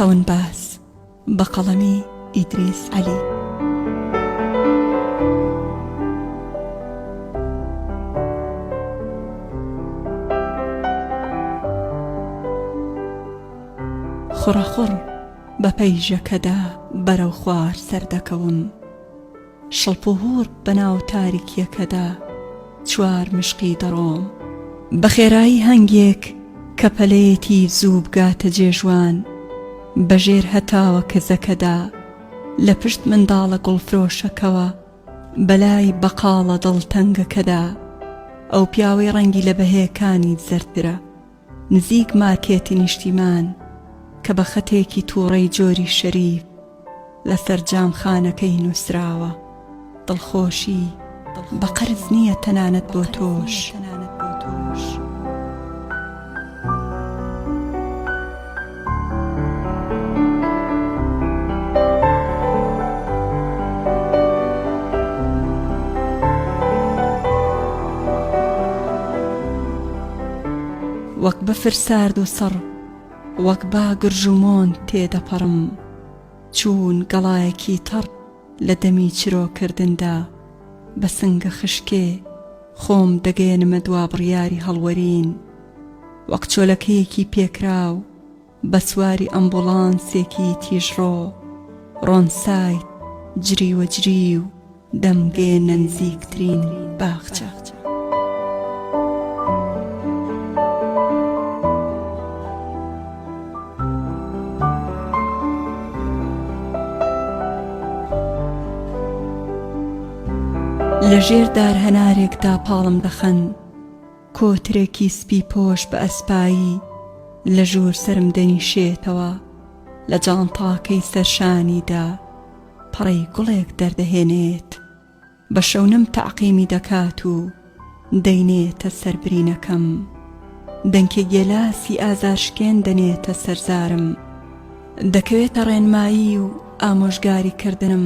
خەونباز بە قەڵەمی ئیدریس عەلی. خوڕەخوڕ بە پەیژەکەدا بەرەو خوار سەردەکەوم. شڵپ و هوڕ بەناو تاریکییەکەدا چوارمشقی دەڕۆم. بە خێرایی هەنگێک کە پەلەیەتی زوو بگاتە جێژوان، بە ژێر هەتاوە کزەکەدا، لە پشت منداڵە گوڵفرۆشەکەوە، بە لای بەقاڵە دڵتەنگەکەدا، ئەو پیاوەی ڕەنگی لە بەهێکانی زەردترە، نزیک مارکێتی نیشتیمان کە بە خەتێکی تووڕەی جۆری شەریف لەسەر جامخانەکەی نووسراوە، دڵخۆشی بە قەرز نییە تەنانەت بۆ تۆش. وەک بەفر سارد و سڕ، وەک با گرژ و مۆن تێدەپەڕم، چوون گەڵایەکی تەڕ لە دەمی چرۆکردندا، بە سنگە خشکێ خۆم دەگەیەنمە دوابڕیاری هەڵوەرین، وەک چۆلەکەیەکی پێکراو بە سواری ئەمبوڵانسێکی تیژڕۆ، ڕۆنسایت، جریوە جریو دەمگەیەنە نزیکترین باخچە. لە ژێر دار هەنارێکدا پاڵم دەخەن، کۆترێکی سپی پۆش بە ئەسپایی لە ژوور سەرم دەنیشێتەوە، لە جانتاکەی سەر شانیدا پەڕەی گوڵێک دەردەهێنێت، بە شەونم تەعقیمی دەکات و دەینێتە سەر برینەکەم، دەنکێ گێلاسی ئازارشکێن دەنێتە سەر زارم، دەکەوێتە ڕێنمایی و ئامۆژگاری کردنم،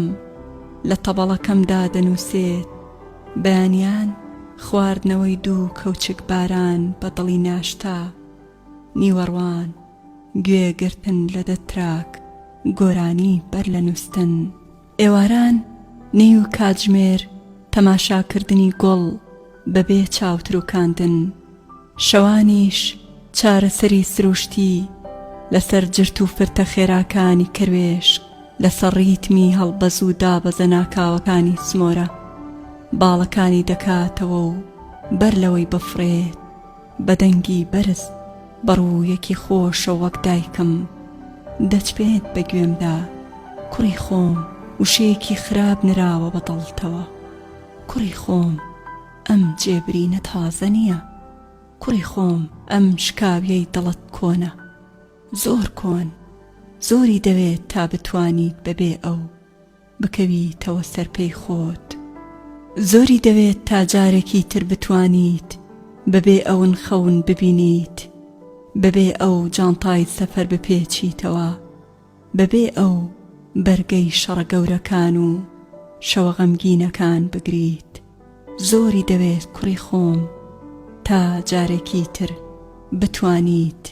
لە تەبەڵەکەمدا دەنووسێت، بەیانیان خواردنەوەی دوو کەوچک باران بە دڵی ناشتا، نیوەڕوان گوێ گرتن لە دە تراک گۆرانی بەر لە نوستن، ئێواران نیو کاتژمێر تەماشاکردنی گوڵ بەبێ چاوتروکاندن، شەوانیش چارەسەری سروشتی لەسەر جرت و فرتە خێراکانی کەروێشک، لەسەر ڕیتمی هەڵبەز و دابەزە ناکاوەکانی سمۆرە باڵەکانی دەکاتەوە و بەر لەوەی بفڕێت بە دەنگی بەرز بە ڕوویەکی خۆشەوە وەک دایکم دەچپێت بە گوێمدا، کوڕی خۆم وشەیەکی خراپ نراوە بە دڵتەوە، کوڕی خۆم ئەم جێبرینە تازە نییە، کوڕی خۆم ئەم شکاویەی دڵت کۆنە، زۆر کۆن، زۆری دەوێت تا بتوانیت بەبێ ئەو. بکەویتەوە سەر پێی خۆت. زۆری دەوێت تا جارێکی تر بتوانیت بەبێ ئەون خەون ببینیت، بەبێ ئەو جانتای سەفەر بپێچیتەوە، بەبێ ئەو بەرگەی شەڕە گەورەکان و شەوە غەمگینەکان بگریت. زۆری دەوێت کوڕی خۆم تا جارێکی تر بتوانیت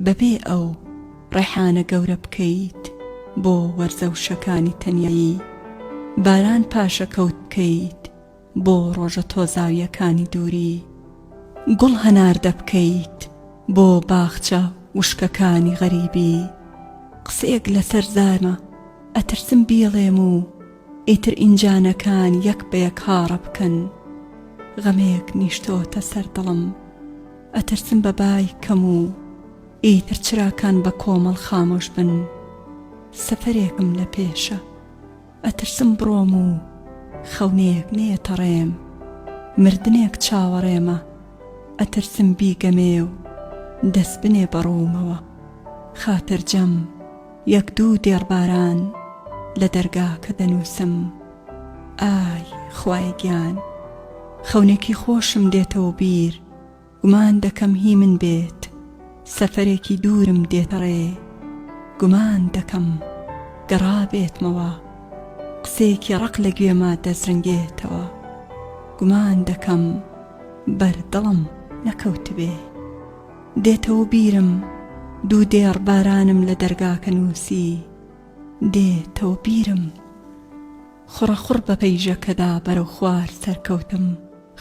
بەبێ ئەو ڕێحانە گەورە بکەیت بۆ وەرزەوشەکانی تەنیایی، باران پاشەکەوت بکەیت بۆ ڕۆژە تۆزاوییەکانی دووری، گوڵ هەناردە بکەیت بۆ باخچە وشکەکانی غەریبی. قسەیەک لەسەر زارمە ئەترسم بیڵێم و ئیتر ئینجانەکان یەک بە یەک هاڕە بکەن. غەمێک نیشتۆتە سەر دڵم. ئەترسم بە بای کەم و ئیتر چراکان بە کۆمەڵ خامۆش بن سەفەرێکم لە پێشە ئەترسم بڕۆم و خەونێک نەیەتە ڕێم مردنێک چاوەڕێمە ئەترسم بیگەمێ و دەس بنێ بە ڕوومەوە خاترجەم یەک دوو دێڕ باران لە دەرگاکە دەنووسم ئای خوایە گیان خەونێکی خۆشم دێتەوە بیر گومان دەکەم هی من بێت سەفەرێکی دوورم دێتە ڕێ گومان دەکەم گەڕابێتمەوە قسەیەکی ڕەق لە گوێما دەزرنگێتەوە گومان دەکەم بەر دڵم نەکەوتبێ دێتەوە بیرم. دوو دێڕ بارانم لە دەرگاکە نووسی، دێتەوە بیرم. خڕەخڕ بە پەیژەکەدا بەرەو خوار سەرکەوتم،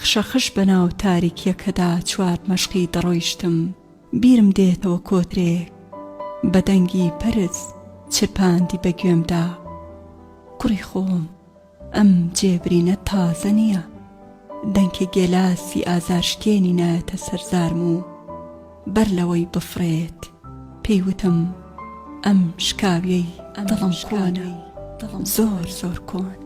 خشەخش بە ناو تاریکییەکەدا چوارمەشقی دەڕۆیشتم، بیرم دێتەوە کۆترێک بە دەنگی بەرز چرپاندی بە گوێمدا، کوڕی خۆم! ئەم جێ برینە تازە نییە. دەنکی گێلاسی ئازارشکێنی نایەتە سەر زارم و بەر لەوەی بفڕێت پێی وتم ئەم شکاویەی دڵم کۆنە، زۆر زۆر کۆن.